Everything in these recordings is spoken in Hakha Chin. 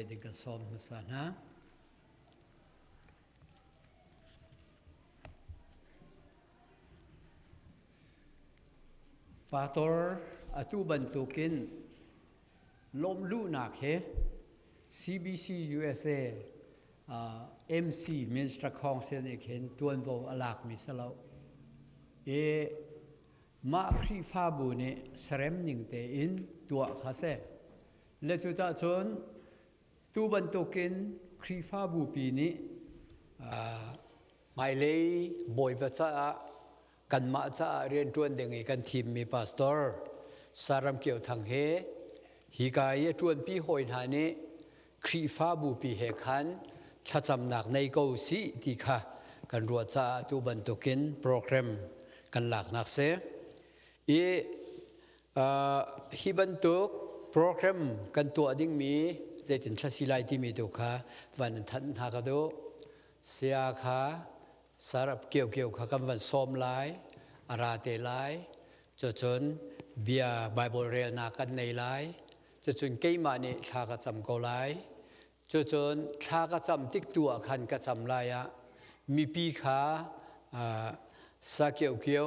Ding kan sawm hmasa hna. Pastor atu bantukin lawmhluhnak he CBC USA MC Minister Council nih khin ṭuanvo a lakmi si lo. I mah Khrihfabu nih serem ning tein tuah kha si. Le cucah cun tu bantukin Khrihfabu pi nih hmailei Bawipa caah kanmah caah rianṭuan ding i kan thimmi pastor Saram Kio Thang he hika i a ṭuanpi hawi hna nih Khrihfabu pi he khan thlacamnak nei ko sih ti kha kan ruah caah tu bantukin program kan laknak si. I hi bantuk program kan tuah dingmi zeitin thla si lai timi tu kha van in thanh hna ka duh. Saya kha sarap kio kio kha kan van sawm lai, a ra te lai. Cucun bia Bible relnak kan nei lai. Cucun keimah nih thla ka cam ko lai. Cucun thla ka cam tik tu ah khan ka cam lai ah mipi kha sa kio kio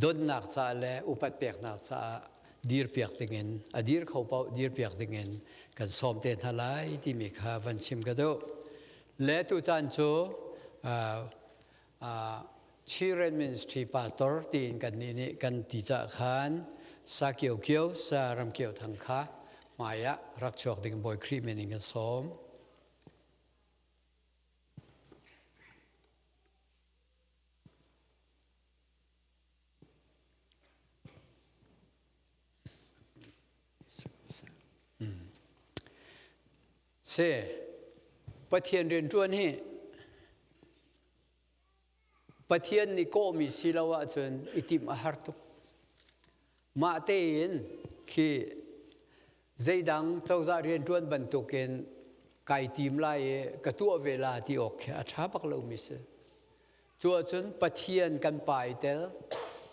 donnak caah le upat peknak caah dirpiak dingin a dir kho paoh dirpiak dingin kan sawm te hna lai timi kha van chim ka duh. Le tucaan cu Children Ministry Pastor tiin kan nih nih kan ti cah khan sa kio kio sa ram kio thang kha hmai ah rak chuak ding Bawi Khrih min in kan sawm. Si Pathian rianṭuan hi Pathian nih kawhmi si lo ahcun i timh a har tuk. Mah tein khi zeidang cozah rianṭuan bantukin kai tim lai i ka tuah ve la ti awk khi a ṭha bak lomi si. Cu ahcun Pathian kan Pa ai tel,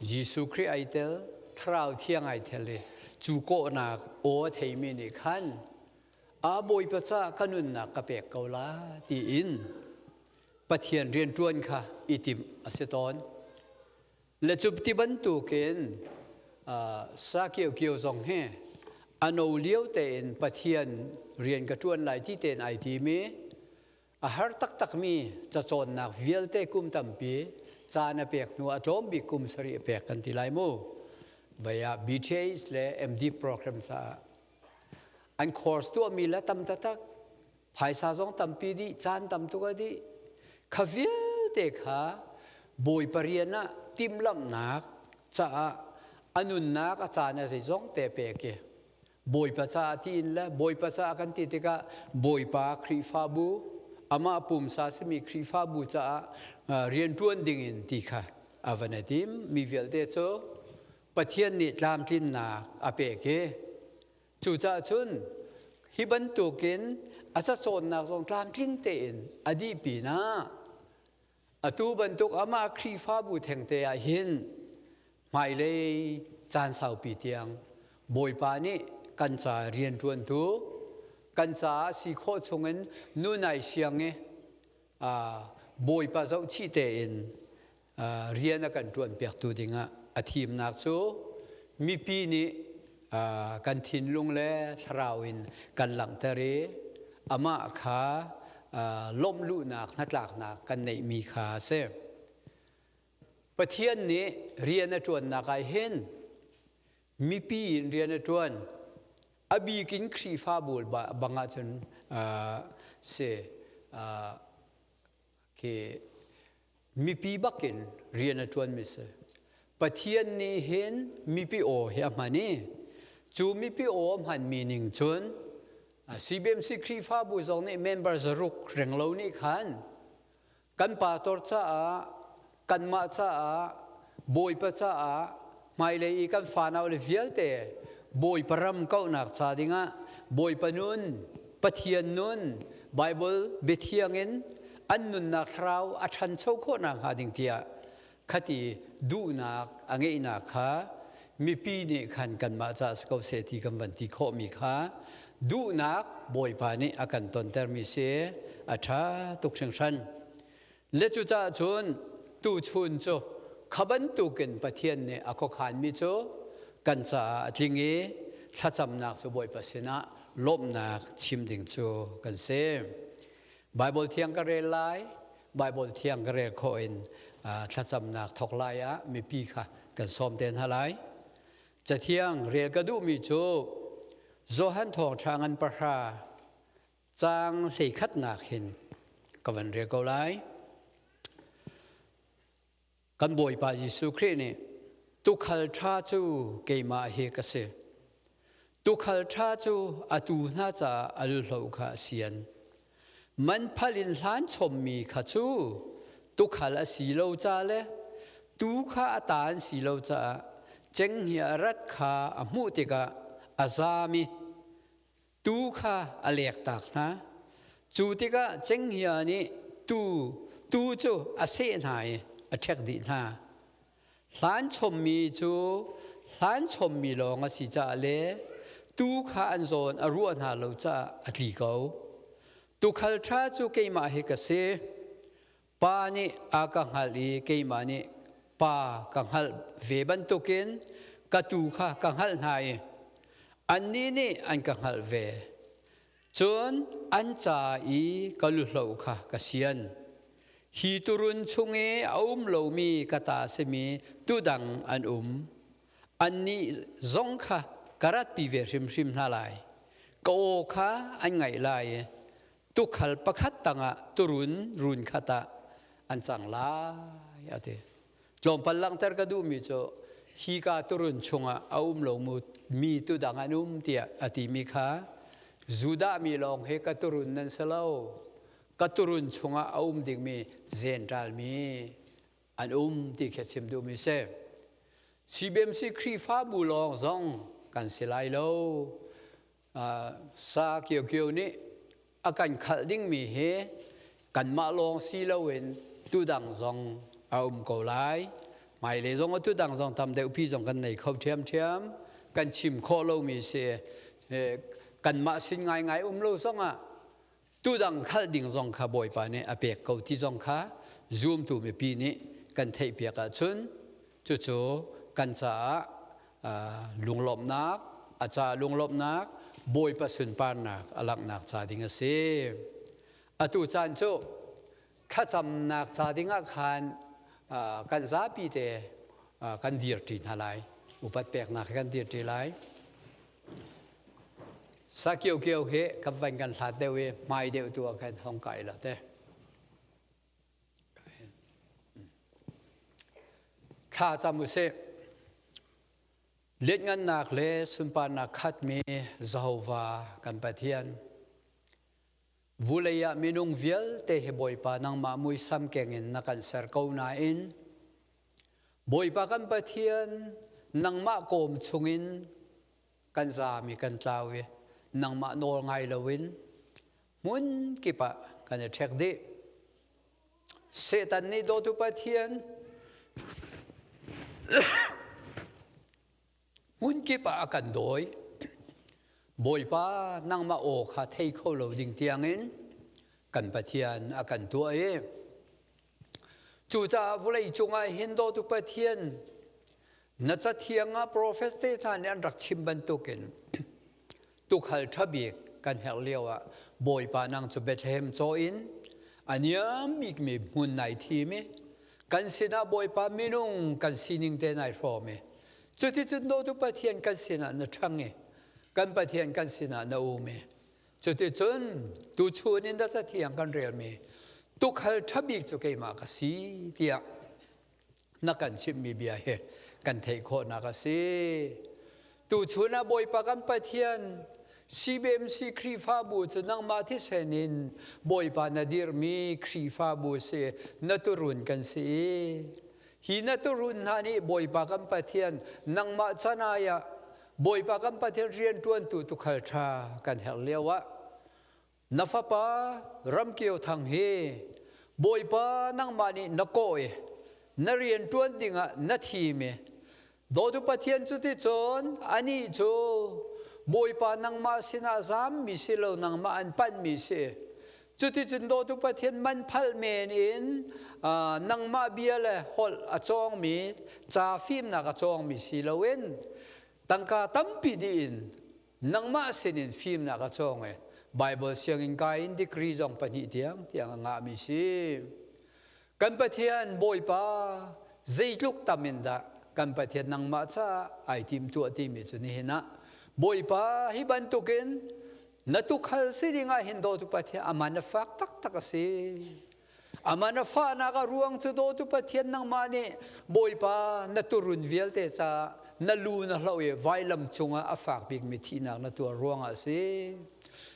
Jesuh Khrih ai tel, Thlarau Thiang ai tel i cu kawhnak aw a theimi nih khan a Bawipa caah ka nunnak ka pek ko la tiin Pathian rianṭuan kha i timh a si tawn. Le cu ti bantukin sa kio zong hi a no lio tein Pathian rian ka ṭuan lai ti tein ai tim i a har taktakmi cacawnnak vialte kum tampi caan a pek hnu a tlawm bik kum sarih a pek kan ti lai mu. Vei ah BTS le MD program caah an course tuahmi le tam taktak phaisa zong tampi dih caan tam tuk a dih kha vialte kha bawipa rian ah timhlamhnak caah a nunnak a caan a zeizong te pek i bawipa caah tiin le bawipa caah kan ti tikah bawipa Khrihfabu amah pumsa simi Khrihfabu caah rianṭuan dingin ti kha a van i tim mi vialte cu Pathian nih tlamtlinnak a pek i Cucaah cun hi bantukin a cacawnnak zong tlamtling tein a dih pinah atu bantuk amah Khrihfabu thengte ah hin hmailei caan saupi tiang Bawipa nih kan ca rianṭuantu kan caah si khawh chungin nun ai siang i Bawipa zohchih tein rian a kan ṭuanpiaktu dingah a thimnak cu mipi nih kan thinlung le thlarau in kan langhter i amah kha lawmhluhnak hnatlaknak kan neihmi kha a si. Pathian nih rian a ṭuannak ah hin mipi in rian a ṭuan. A bik in Khrihfabu bang ahcun si khi mipi bakin rian a ṭuanmi si. Pathian nih hin mipi aw hi a hman i cu mipi aw a hmanmi ning cun CBMC Khrihfabu zong nih member zaruk renglo nih khan kan pastor caah kanmah caah Bawipa caah hmailei i kan fanau le vialte Bawipa ram kauhnak ca dingah Bawipa nun Pathian nun Bible biathiang in an nunnak thlarau a ṭhancho khawhnak hnga ding tiah khati duhnak a ngeihnak kha mipi nih khan kanmah caah si ko seh ti kan van ti khawhmi kha duhnak Bawipa nih a kan tontermi si a ṭha tuk hringhran. Le cucaah cun tuchun cu kha bantukin Pathian nih a khuakhanmi cu kan caah a tling i thlacamnak cu Bawipa sinah lawmhnak chim ding cu kan si. Baibal thiang ka rel lai, Baibal thiang ka rel khawh in thlacamnak thawk lai ah mipi kha kan sawm te hna lai. Cathiang rel ka duhmi cu Johan Thawngṭha ngan pahra caang hleikhatnak hin ka van rel ko lai. Kan Bawipa Jesuh Khrih nih tuukhal ṭha cu keimah hi ka si. Tuukhal ṭha cu a tuu hna caah a luhlo kha a sian. Man phal in hlan chommi kha cu tuukhal a si lo ca le tuu kha a ta an si lo caah cenghngia a rat kha a hmuh tikah a zaam i tuu kha a lektak hna. Cu tikah cenghngia nih tuu cu a seh hna i a ṭhek dih hna. Hlan chommi cu hlan chommi lawng a si caah le tuu kha an zawn a ruah hna lo caah a tli ko. Tuukhal ṭha cu keimah hi ka si. Pa nih a ka hngalh i keimah nih Pa ka hngalh ve bantukin ka tuu kha ka hngalh hna i annih nih an ka hngalh ve. Cun an ca i ka luhlo kha ka sian. Hi turun chung i a um lomi ka ta simi tudang an um. Annih zong kha ka ratpi ve hrimhrim hna lai. Ka aw kha an ngaih lai i tukhal pakhat tangah turun run khat ah an cang lai a ti. Tlawmpal langhter ka duhmi cu hika turun chungah a um lo mi tudang an um tiah a timi kha Judah mi lawng hi ka turun nan si lo. Ka turun chungah a um dingmi Gentile mi an um ti khi chim duhmi si. CBMC Khrihfabu lawng zong kan si lai lo. Sa kiokio nih a kan khalh dingmi hi kanmah lawng si loin tudang zong a um ko lai. Hmailei zong tudang zong tam deuhpi zong kan nei kho ṭhiamṭhiam. Kan chim khawh lomi si. Kanmah sin ngaingai um lo zongah tudang khalh ding zong kha Bawipa nih a pek ko ti zong kha zumtu mipi nih kan theihpiak ahcun cucu kan caah lunglawmhnak a ca lunglawmhnak Bawipa sunparnak a langhnak ca ding a si. Atu caan cu thlacamnak ca ding ah khan kan zapi te kan dirṭi hna lai. Upat peknak he kan dirṭi lai. Sa kiokio hi kan van kan hlat deuh i hmai deuh tu ah khan hong kai la te. Thla cam usih. Lianngannak le sunparnak khatmi Jehovah kan Pathian. Vulei ah minung vialte hi Bawipa nangmah muisam keng in na kan ser ko nain Bawipa kan Pathian nangmah kawm chungin kan zaam i kan tlau i nangmah nawl ngai loin hmun kip ah kan i ṭhek dih. Satan nih dawtu Pathian hmun kip ah a kan dawi. Bawipa nangmah aw kha thei kho lo ding tiangin kan Pathian a kan tuah i cucaah vawlei cungah hin dawtu Pathian na cathiang ah profet te hna nih an rak chim bantukin tukhal ṭha bik kan herh lio ah Bawipa nang cu Bethlehem caw in a niam bikmi hmun nai thim i kan sinah Bawipa minung kan sining te nai hrawm i cuticun dawtu Pathian kan sinah na ṭhang i kan Pathian kan sinah na um i cuticun tuchun in na cathiang kan relmi tukhal ṭha bik cu keimah ka si tiah na kan chimhmi bia hi kan theih khawhnak a si. Tuchun ah Bawipa kan Pathian CBMC Khrihfabu cu nangmah thisen in Bawipa na dirmi Khrihfabu si na turun kan si i hi na turun hna nih Bawipa kan Pathian nangmah canai ah Bawipa kan Pathian rianṭuantu tukhal ṭha kan herh lio ah Na fapa Ramkio Thang hi Bawipa nangmah nih na kawh i na rian ṭuan dingah na thim i dawtu Pathian cuticun anih cu Bawipa nangmah sinah zammi si lo nangmah an panhmi si. Cuticun dawtu Pathian man phalh men in nangmah bia le holh a cawngmi, ca fimnak a cawngmi si loin tangka tampi dih in nangmah sinin fimnak a cawng i Bible sianginn kai in degree zong pahnih tiang tiang a ngahmi si. Kan Pathian Bawipa zeitluk tam in dah kan Pathian nangmah caah ai timtuah timi cu nihin ah Bawipa hi bantukin na tukhal si ding ah hin dawtu Pathian aman a fak taktak a si. Aman a fahnak a ruang cu dawtu Pathian nangmah nih Bawipa na turun vialte caah na lu na hloh i vailam cungah a fak bikmi thihnak na tuar ruangah a si.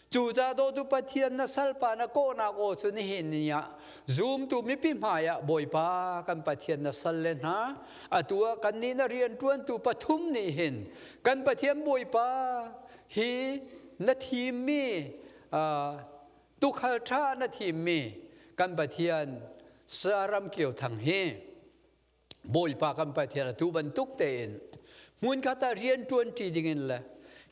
Cucaah dawtu Pathian na salpa na kawhnak aw cu nihin ni ah zumtu mipi hmaiah Bawipa kan Pathian na sal le hna atu ah kannih na rianṭuantu pathum nih hin kan Pathian Bawipa hi na thimmi tukhal ṭha na thimmi kan Pathian Saram Kio Thang hi Bawipa kan Pathian atu bantuk tein hmunkhat ah rian ṭuanṭi dingin le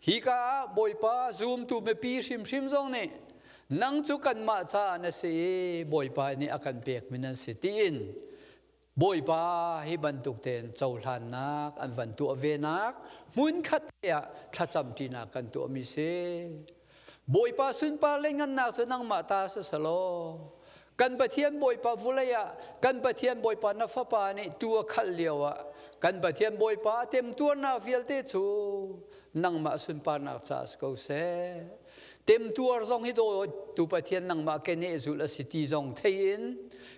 hika ah Bawipa zumtu mipi hrimhrim zong nih nang cu kanmah caah na si i Bawipa nih a kan pekmi nan si tiin Bawipa hi bantuk tein cohlannak an van tuah venak hmunkhat te ah thlacamṭinak kan tuahmi si. Bawipa sunpar le ngannak cu nangmah ta si selaw kan Pathian Bawipa vulei ah kan Pathian Bawipa na fapa nih tu a khalh lio ah kan Pathian Bawipa a temtuarnak vialte cu nangmah sunparnak caah si ko seh. Temtuar zong hi daw tu Pathian nangmah keneh zulh a si ti zong thei in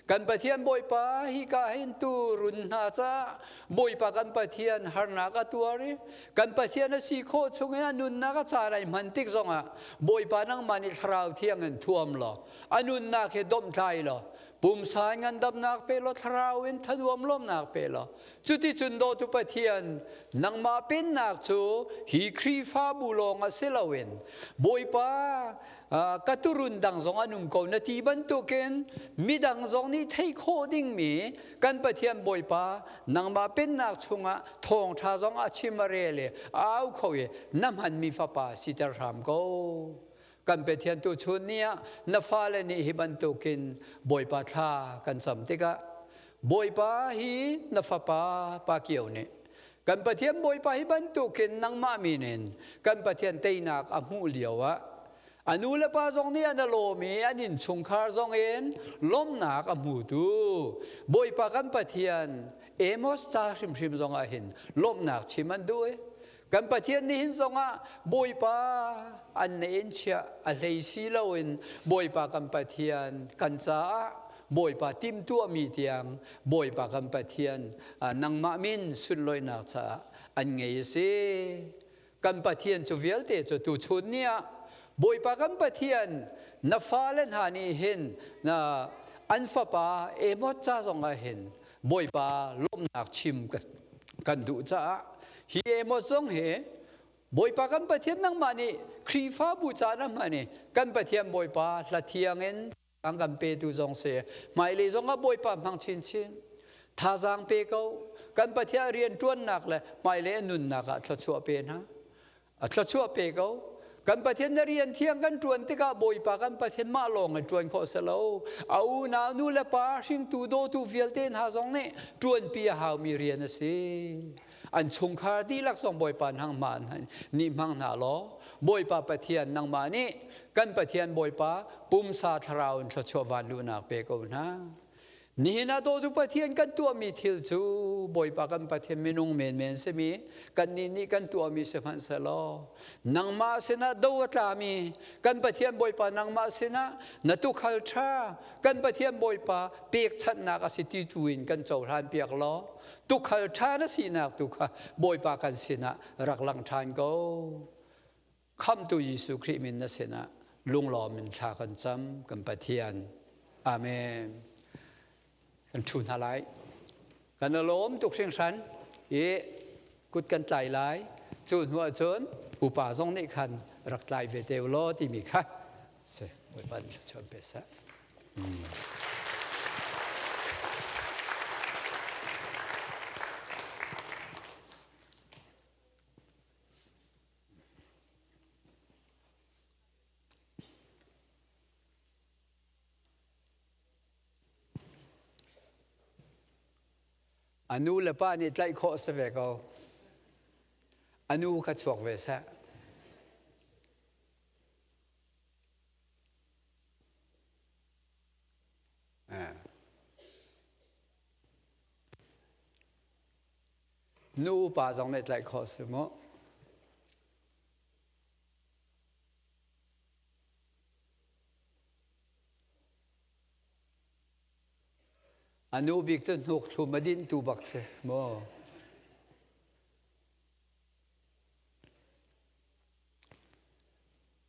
kan Pathian Bawipa hi ka hin tu run hna caah Bawipa kan Pathian harnak a tuar i kan Pathian a si khawh chung i a nunnak a caan ai hman tik zongah Bawipa nangmah nih thlarau thiang in thuam law a nunnak hi domhtlai law pumsa in ngandamnak pe law thlarau in thanuam lawmnak pe law cuticun dawtu Pathian nangmah pennak cu hi Khrihfabu lawng a si loin Bawipa ka turun dang zong an um ko na ti bantukin midang zong nih theih khawh dingmi kan Pathian Bawipa nangmah pennak chungah thawngṭha zong a chim a rel i a au kho i na hmanmi fapa siter hram ko. Kan Pathian tu chun ni ah na fale nih hi bantukin Bawipa thla kan cam tikah Bawipa hi na fapa Pa Kio nih kan Pathian Bawipa hi bantukin nangmah min in kan Pathian teinak a hmuh lio ah a nu le pa zong nih an lawm i an innchungkhar zong in lawmnak a hmutu Bawipa kan Pathian Amos ca hrimhrim zong ah hin lawmhnak chim an duh i kan Pathian nih hin zongah Bawipa an ne in chiah a hlei si loin Bawipa kan Pathian kan caah Bawipa timhtuahmi tiang Bawipa kan Pathian nangmah min sunlawinak caah an ngei a si. Kan Pathian cu vialte cu tuchun ni ah Bawipa kan Pathian na fale hna nih hin na an fapa Amos ca zong ah hin Bawipa lawmhnak chim kan duh caah hi Amos zong hi Bawipa kan Pathian nangmah nih Khrihfabu ca na hman i kan Pathian Bawipa hla thiang in an kan petu zong si hmailei zong ah Bawipa hmang chinchin thazaang pe ko kan Pathian rianṭuannak le hmailei nunnak ah thluachuah pe hna a thluachuah pe ko kan Pathian na rian thiang kan ṭuan tikah Bawipa kan Pathian mah lawng in ṭuan khawh si lo a unau nu le pa hringtu dawtu vialte hna zong nih ṭuanpi a haumi rian a si an chungkhar dihlak zong Bawipa nangmah nih hmang hna law Bawipa Pathian nangmah nih kan Pathian Bawipa pumsa thlarau in thluachuah van luhnak pe ko hna. Nihin ah dawtu Pathian kan tuahmi thil cu Bawipa kan Pathian minung menmen simi kannih nih kan tuahmi sihmanhsehlaw nangmah sinah do a tlami kan Pathian Bawipa nangmah sinah na tukhal ṭha kan Pathian Bawipa pekchanhnak a si ti tu in kan cohlan piak law tukhal ṭha na sinak tu kha Bawipa kan sinah rak lang ṭhan ko. Khamhtu Jesuh Khrih min na sinah lunglawm in thla kan cam kan Pathian. Amen. Kan ṭhu hna lai. Kan lawm tuk hringhran i kut kan tlai lai. Cu hnu ahcun upa zong nih khan rak tlai ve te u law timi kha si Bawipa nih thluachuah pe seh. A nu le pa nih tlaih khawh si ve ko. A nu kha chuak ve seh. Nu upa zong nih tlaih khawh si mu. A nu bik cu hnuk thlum a dinh tu bak si mu.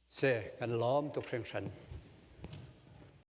Si, kan lawm tuk hringhran.